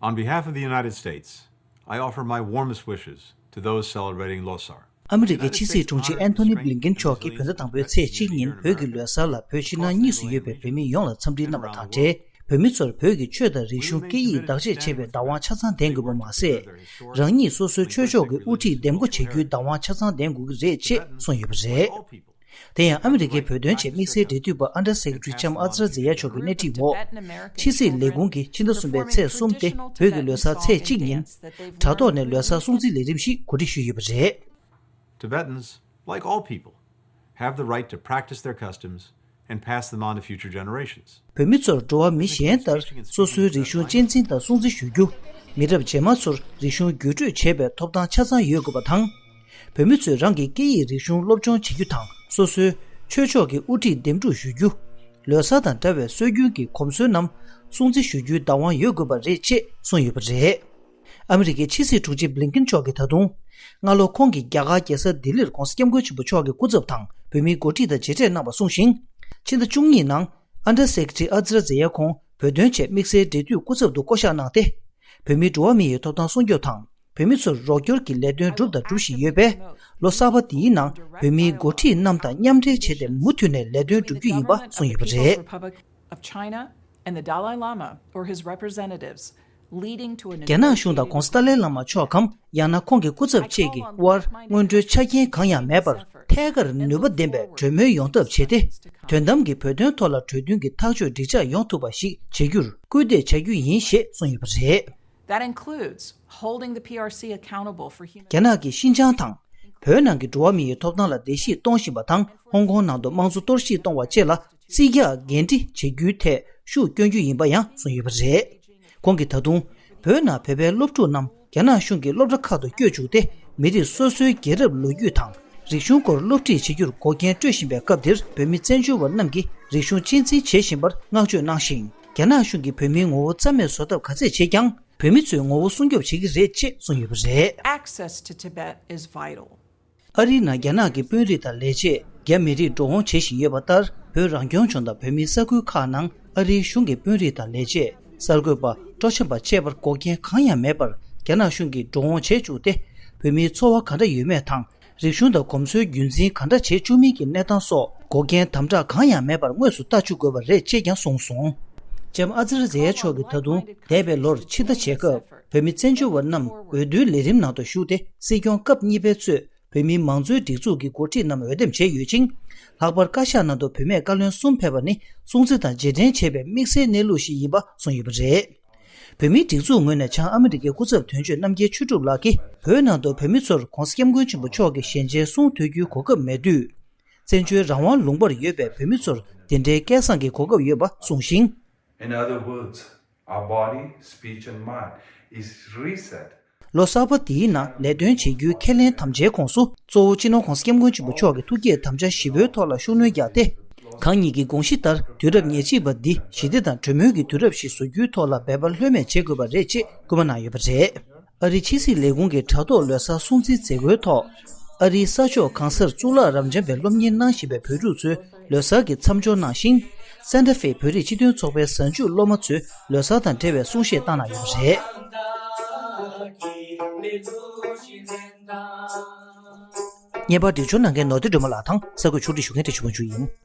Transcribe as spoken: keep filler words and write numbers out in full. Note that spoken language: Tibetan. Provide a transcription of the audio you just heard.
On behalf of the United States, I offer my warmest wishes to those celebrating Losar. ཨ་མི་རི་ཀའི་ཕྱི་སྲིད་དྲུང་ཆེ་ཨན་ཐོ་ནི་བྷི་ལིན་ཀེན་མཆོག་གིས་བོད་ཟླ་དང་པོའི་ཚེས་གཅིག་ཉིན་བོད་ཀྱི་ལོ་གསར་ལ་བོད་ཕྱི་ནང་གཉིས་སུ་ཡོད་པའི་བོད་མི་ཡོངས་ལ་འཚམས་འདྲི་གནང་བ་དང་འབྲེལ། བོད་མི་ཚོར་བོད་ཀྱི་ཆོས་དང་རིག་གཞུང་སྐད་ཡིག་བདག་གཅེས་བྱེད་པའི་བདག་དབང་ཆ་ཚང་ལྡན་དགོས་པ་མ་ཟད། རང་ཉིད་སོ་སོའི་ཆོས་ཕྱོགས་ཀྱི་དབུ་ཁྲིད་འདེམས་བསྐོ་བྱེད་རྒྱུའི་བདག་དབང་ཆ་ཚང་ལྡན་དགོས་ཀྱི་རེད་ཅེས་གསུངས་ཡོད་པ་རེད། དེ་ཡང་ཨ་མི་རི་ཀའི་བོད་དོན་ཆེད་དམིགས་བསལ་འབྲེལ་མཐུད་པ་Under Secretary Cem Azra Zeya་མཆོག་གི་གནས་འཕྲིན་འོག་ཕྱི་སྲིད་ལས་ཁུངས་ཀྱིས་ཕྱི་ཟླ་གསུམ་པའི་ཚེས་གསུམ་སྟེ་བོད་ཀྱི་ལོ་གསར་ཚེས་གཅིག་ཉིན། དྲ་ཐོག་ནས་ལོ་གསར་སྲུང་བརྩིའི་ལས་རིམ་ཞིག་གོ་སྒྲིག་ཞུས་ཡོད་པ་རེད། Tibetans, like all people, have the right to practice their customs and pass them on to future generations. བོད་མི་ཚོར་འགྲོ་བ་མི་གཞན་ལྟར་སོ་སོའི་རིག་གཞུང་གཅེས་འཛིན་དང་སྲུང་བརྩི་ཞུ་རྒྱུ། མི་རབས་རྗེས་མ་ཚོར་རིག་གཞུང་བརྒྱུད་སྤྲོད་བྱེད་པའི་ཐོབ་ཐང་ཆ་ཚང་ཡོད་དགོས་པ་དང་། བོད་མི་ཚོས་རང་གི་སྐད་ཡིག་རིག་གཞུང་སློབ་སྦྱོང་བྱེད་རྒྱུ་དང་སོ་སོའི་ཆོས་ཕྱོགས་ཀྱི་དབུ་ཁྲིད་འདེམས་སྒྲུག་ཞུ་རྒྱུ། ལོ་གསར་དང་འདྲ་བའི་སྲོལ་རྒྱུན་གྱི་གོམས་སྲོལ་རྣམས་སྲུང་བརྩི་ཞུ་རྒྱུའི་བདག་དབང་ཡོད་དགོས་པ་རེད་ཅེས་གསུངས་ཡོད་པ་རེད། ཨ་མི་རི་ཀའི་ཕྱི་སྲིད་དྲུང་ཆེ་བྷི་ལིན་ཀེན་མཆོག་གིས་ད་དུང་། སྔ་ལོ་ཁོང་གིས་རྒྱ་གར་རྒྱལ་ས་ལྡི་ལིར་༧གོང་ས་༧སྐྱབས་མགོན་ཆེན་པོ་མཆོག་གི་སྐུ་ཚབ་དང་བོད་མིའི་འགོ་ཁྲིད་དང་མཇལ་འཕྲད་གནང་བ་གསུངས་ཤིང་། ཕྱི་ཟླ་བཅུ་གཉིས་ནང་། Under Secretary Azra Zeya་ཁོང་བོད་དོན་ཆེད་དམིགས་བསལ་འབྲེལ་མཐུད་སྐུ་ཚབ་ཏུ་བསྐོ་གཞག་གནང་སྟེ། བོད་མིའི་འགྲོ་བ་མིའི་ཐོབ་ཐང་སྲུང་སྐྱོབ་དང་། བོད་མི་ཚོར་རོགས་སྐྱོར་གྱི་ལས་དོན་བསྒྲུབས་དང་སྒྲུབ་བཞིན་ཡོད་པས། ལོ་གསར་པ་འདིའི་ནང་བོད་མིའི་འགོ་ཁྲིད་རྣམས་དང་མཉམ་འབྲེལ་བྱས་ཏེ་མུ་མཐུད་ནས་ལས་དོན་བསྒྲུབ་རྒྱུ་ཡིན་པ་གསུངས་ཡོད་པ་རེད། Of China and the Dalai Lama or his representatives leading to an རྒྱ་ནག་གཞུང་དང་༧གོང་ས་ཏཱ་ལའི་བླ་མ་མཆོག་གམ་ཡང་ན་ཁོང་གི་སྐུ་ཚབ་བཅས་ཀྱི་དབར་སྔོན་འགྲོའི་ཆ་རྐྱེན་གང་ཡང་མེད་པར་ཐད་ཀར་ནུས་པ་ལྡན་པའི་གྲོས་མོལ་ཡོང་ཐབས་བྱས་ཏེ། དོན་དམ་གྱི་བོད་དོན་ཐོག་ལ་གྲོས་མཐུན་གྱི་ཐག་གཅོད་འགྲིག་འཇགས་ཡོང་ཐུབ་པ་ཞིག་བྱེད་རྒྱུར་སྐུལ་འདེད་བྱ་རྒྱུ་ཡིན་ཞེས་གསུངས་ཡོད་པ་རེད། That includes holding the P R C accountable for human རྒྱ་ནག་གིས་ཤིན་ཅང་དང་། བོད་ནང་གི་འགྲོ་བ་མིའི་ཐོབ་ཐང་ལ་བརྡལ་བཤིག་གཏོང་བཞིན་པ་དང་ཧོང་ཀོང་ནང་དུ་དམངས་གཙོ་གཏོར་བཤིག་གཏོང་བ་བཅས་ལ་རྩིས་རྒྱག་འགན་འཁྲི་བྱེད་རྒྱུའི་ཐད་ཤུགས་བསྐྱོན་རྒྱུ་ཡིན་པ་ཡང་གསུངས་ཡོད་པ་རེད། ཁོང་གིས་ད་དུང་བོད་ནང་བོད་པའི་སློབ་ཕྲུག་རྣམས་རྒྱ་ནག་གཞུང་གི་སློབ་གྲྭ་ཁག་ཏུ་བསྐྱོད་བཅུག་སྟེ་མི་རིགས་སོ་སོའི་རྒྱལ་རབས་ལོ་རྒྱུས་དང་རིག་གཞུང་སྐོར་སློབ་ཁྲིད་བྱེད་རྒྱུར་འགོག་རྐྱེན་སྤྲོད་བཞིན་པའི་སྐབས་འདིར་བོད་མི་བཙན་བྱོལ་བ་རྣམས་ཀྱིས་རིག་གཞུང་གཅེས་འཛིན་བྱེད་བཞིན་པར་བསྔགས་བརྗོད་གནང་ཞིང་། རྒྱ་ནག་གཞུང་གིས་བོད་མིའི་ངོ་བོ་རྩ་མེད་བཟོ་ཐབས་ག་ཚད་བྱེད་ཀྱང་། བོད་མི་ཚོའི་ངོ་བོ་སྲུང་སྐྱོབ་བྱེད་ཀྱི་རེད་ཅེས་གསུངས་ཡོད་པ་རེད། Access to Tibet is vital. ཨ་རིའི་ནང་རྒྱ་ནག་གི་དཔོན་རིགས་དང་ལས་བྱེད་རྒྱ་མི་རིགས་འགྲོ་འོང་བྱེད་བཞིན་ཡོད་པ་ལྟར། བོད་རང་སྐྱོང་ལྗོངས་དང་བོད་མིའི་ས་ཁུལ་ཁག་ནང་ཨ་རིའི་གཞུང་གི་དཔོན་རིགས་དང་ལས་བྱེད། གསར་འགོད་པ། སྤྲོ་འཆམ་པ་བཅས་པར་འགོག་རྐྱེན་གང་ཡང་མེད་པར་རྒྱ་ནག་གཞུང་གིས་འགྲོ་འོང་བྱེད་བཅུག་སྟེ། བོད་མིའི་འཚོ་བ་ག་འདྲ་ཡོད་མེད་དང་། རིག་གཞུང་དང་གོམས་སྲོལ་རྒྱུན་འཛིན་ག་འདྲ་བྱེད་བཅུག་མིན་གྱི་གནས་སྟངས་སོགས་འགོག་རྐྱེན་དམ་དྲག་གང་ཡང་མེད་པར་དངོས་སུ་ལྟ་བཅུག་དགོས་པ་རེད་ཅེས་ཀྱང་གསུངས་སོང་། ལྕམ་ཨ་ཛར་ཛེ་ཡ་མཆོག་གིས་ད་དུང་འདས་པའི་ལོར་ཕྱིར་ལྟ་བྱེད་སྐབས། བོད་མི་བཙན་བྱོལ་བ་རྣམས་འོས་བསྡུའི་ལས་རིམ་ནང་དུ་ཞུགས་ཏེ། སྲིད་སྐྱོང་སྐབས་གཉིས་པའི་ཚོས་བོད་མིའི་མང་གཙོའི་སྒྲིག་འཛུགས་ཀྱི་འགོ་ཁྲིད་རྣམས་འོས་འདེམས་བྱས་ཡོད་ཅིང་། ལྷག་པར་བཀའ་ཤག་ནང་དུ་བུད་མེད་བཀའ་བློན་གསུམ་ཕེབས་པ་ནི་སྲུང་བརྩི་དང་རྗེས་དྲན་བྱེད་པའི་དམིགས་བསལ་གནས་ལུགས་ཤིག་ཡིན་པ་གསུངས་ཡོད་པ་རེད། བོད་མིའི་སྒྲིག་འཛུགས་ངོས་ནས་བྱང་ཨ་མི་རི་ཀའི་སྐུ་ཚབ་དོན་གཅོད་རྣམ་རྒྱལ་ཆོས་གྲུབ་ལགས་ཀྱིས། བོད་ནང་དུ་བོད་མི་ཚོར་༧གོང་ས་༧སྐྱབས་མགོན་ཆེན་པོ་མཆོག་གི་ཞལ་མཇལ་གསུང་ཐོས་རྒྱུའི་གོ་སྐབས་མེད་དུས། བཙན་བྱོལ་རང་དབང་ལུང་པར་ཡོད་པའི་བོད་མི་ཚོར་དེ་འདྲའི་སྐལ་བཟང་གི་གོ་སྐབས་ཡོད་པ་གསུངས་ཤིང་། In other words, our body, speech and mind is reset. ལོ་གསར་པ་འདིའི་ནང་ལས་དོན་བྱེད་རྒྱུའི་ཁས་ལེན་དམ་བཅའི་ཁོངས་སུ། གཙོ་བོ་སྤྱི་ནོར་༧གོང་ས་༧སྐྱབས་མགོན་ཆེན་པོ་མཆོག་གི་ཐུགས་བསྐྱེད་དམ་བཅའ་བཞི་པོའི་ཐོག་ལ་ཤུགས་སྣོན་བརྒྱབ་སྟེ། གང་ཉིད་ཀྱི་དགོངས་གཞི་ལྟར་དུས་རབས་ཉེར་གཅིག་པ་འདི་ཞི་བདེ་དང་གྲོས་མོལ་གྱི་དུས་རབས་ཤིག་བཟོ་རྒྱུའི་ཐོག་ལ་འབད་པ་ལྷོད་མེད་བྱེད་དགོས་པ་རེད་ཅེས་སྐུལ་མ་གནང་ཡོད་པ་རེད། ཨ་རིའི་ཕྱི་སྲིད་ལས་ཁུངས་ཀྱི་དྲ་ཐོག་ལོ་གསར་སྲུང་བརྩིའི་མཛད་སྒོའི་ཐོག་ཨ་རིའི་ས་ཕྱོགས་གང་སར་གཙུག་ལག་རབ་འབྱམས་པའི་སློབ་གཉེར་གནང་བཞིན་པའི་བོད་ཕྲུག་ཚོས་ལོ་གསར་གྱི་མཚམས་སྦྱོར་གནང་ཞིང་། སན་ཏ་ཧྥེ་བོད་རིགས་སྤྱི་མཐུན་ཚོགས་པའི་གཟའ་མཇུག་སློབ་མ་ཚོས་ལོ་གསར་དང་འབྲེལ་བའི་གསུང་བཤད་བཏང་གནང་ཡོད་པ་རེད། བརྙན་པར་འབྲི་སྦྱོར་གནང་མཁན་ནོར་བདེ་སྒྲོལ་མ་ལགས་དང་གསར་འགོད་ཕྱོགས་སྒྲིག་ཞུ་མཁན་བཀྲ་ཤིས་དབང་ཕྱུག་ཡིན།